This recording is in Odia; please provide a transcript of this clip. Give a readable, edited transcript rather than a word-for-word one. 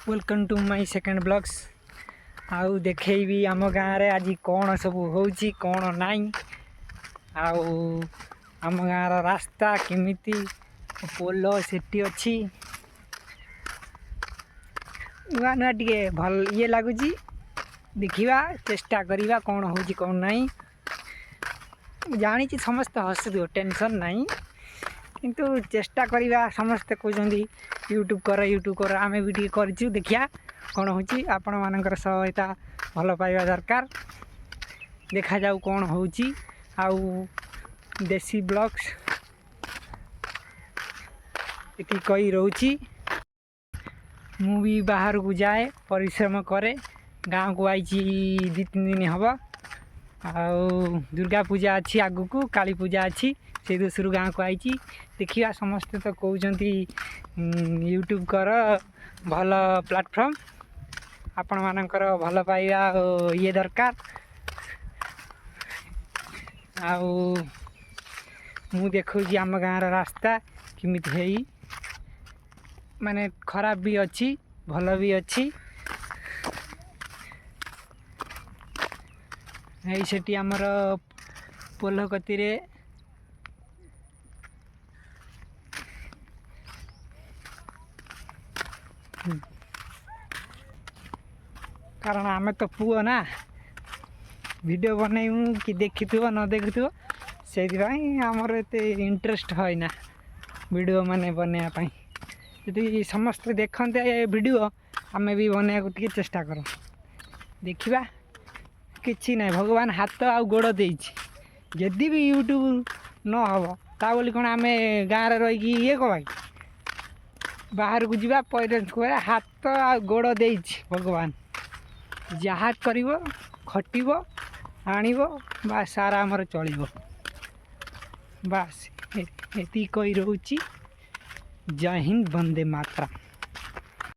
Welcome to my second vlogs। ଆଉ ଦେଖେଇବି ଆମ ଗାଁରେ ଆଜି କ'ଣ ସବୁ ହେଉଛି, କ'ଣ ନାହିଁ, ଆଉ ଆମ ଗାଁର ରାସ୍ତା କେମିତି, ପୋଲ ସେଠି ଅଛି। ନୂଆ ନୂଆ ଟିକେ ଭଲ ଇଏ ଲାଗୁଛି। ଦେଖିବା, ଚେଷ୍ଟା କରିବା କ'ଣ ହେଉଛି, କ'ଣ ନାହିଁ। ମୁଁ ଜାଣିଛି ସମସ୍ତେ ହସୁଥିବ, ଟେନସନ୍ ନାହିଁ, କିନ୍ତୁ ଚେଷ୍ଟା କରିବା। ସମସ୍ତେ କହୁଛନ୍ତି ୟୁଟ୍ୟୁବ୍ କର, ୟୁଟ୍ୟୁବ୍ କର। ଆମେ ବି ଟିକେ କରିଛୁ, ଦେଖିବା କ'ଣ ହେଉଛି। ଆପଣମାନଙ୍କର ସହାୟତା, ଭଲ ପାଇବା ଦରକାର। ଦେଖାଯାଉ କ'ଣ ହେଉଛି। ଆଉ ଦେଶୀ ବ୍ଲଗ୍ସ ଏତିକି କହି ରହୁଛି। ମୁଁ ବି ବାହାରକୁ ଯାଏ, ପରିଶ୍ରମ କରେ। ଗାଁକୁ ଆଇଛି 2-3 ଦିନ ହେବ। ଆଉ ଦୁର୍ଗା ପୂଜା ଅଛି ଆଗକୁ, କାଳୀ ପୂଜା ଅଛି, ସେଇ ଦୋଷରୁ ଗାଁକୁ ଆଇଛି। ଦେଖିବା, ସମସ୍ତେ ତ କହୁଛନ୍ତି ୟୁଟ୍ୟୁବ୍ କର, ଭଲ ପ୍ଲାଟଫର୍ମ। ଆପଣମାନଙ୍କର ଭଲ ପାଇବା ଓ ଇଏ ଦରକାର। ଆଉ ମୁଁ ଦେଖାଉଛି ଆମ ଗାଁର ରାସ୍ତା କେମିତି ହେଇ, ମାନେ ଖରାପ ବି ଅଛି, ଭଲ ବି ଅଛି। ଏଇ ସେଠି ଆମର ପୋଲ କତିରେ କାରଣ ଆମେ ତ ପୁଅ ନା, ଭିଡ଼ିଓ ବନେଇବୁ କି ଦେଖିଥିବ ନ ଦେଖୁଥିବ, ସେଇଥିପାଇଁ ଆମର ଏତେ ଇଣ୍ଟରେଷ୍ଟ ହୁଏ ନା ଭିଡ଼ିଓ ମାନେ ବନେଇବା ପାଇଁ। ଯଦି ସମସ୍ତେ ଦେଖନ୍ତେ ଏ ଭିଡ଼ିଓ, ଆମେ ବି ବନେଇବାକୁ ଟିକେ ଚେଷ୍ଟା କରୁ। ଦେଖିବା, କିଛି ନାହିଁ, ଭଗବାନ ହାତ ଆଉ ଗୋଡ଼ ଦେଇଛି। ଯଦି ବି ୟୁଟ୍ୟୁବ୍ ନ ହେବ, ତା ବୋଲି କ'ଣ ଆମେ ଗାଁରେ ରହିକି ଇଏ କରିବା କି? ବାହାରକୁ ଯିବା, କରିବା। ହାତ ଆଉ ଗୋଡ଼ ଦେଇଛି ଭଗବାନ, ଯାହା କରିବ ଖଟିବ, ଆଣିବ, ବାସ୍, ସାରା ଆମର ଚଳିବ। ବାସ୍, ଏତିକି କହି ରହୁଛି। ଜୟ ହିନ୍ଦ, ବନ୍ଦେ ମାତରମ୍।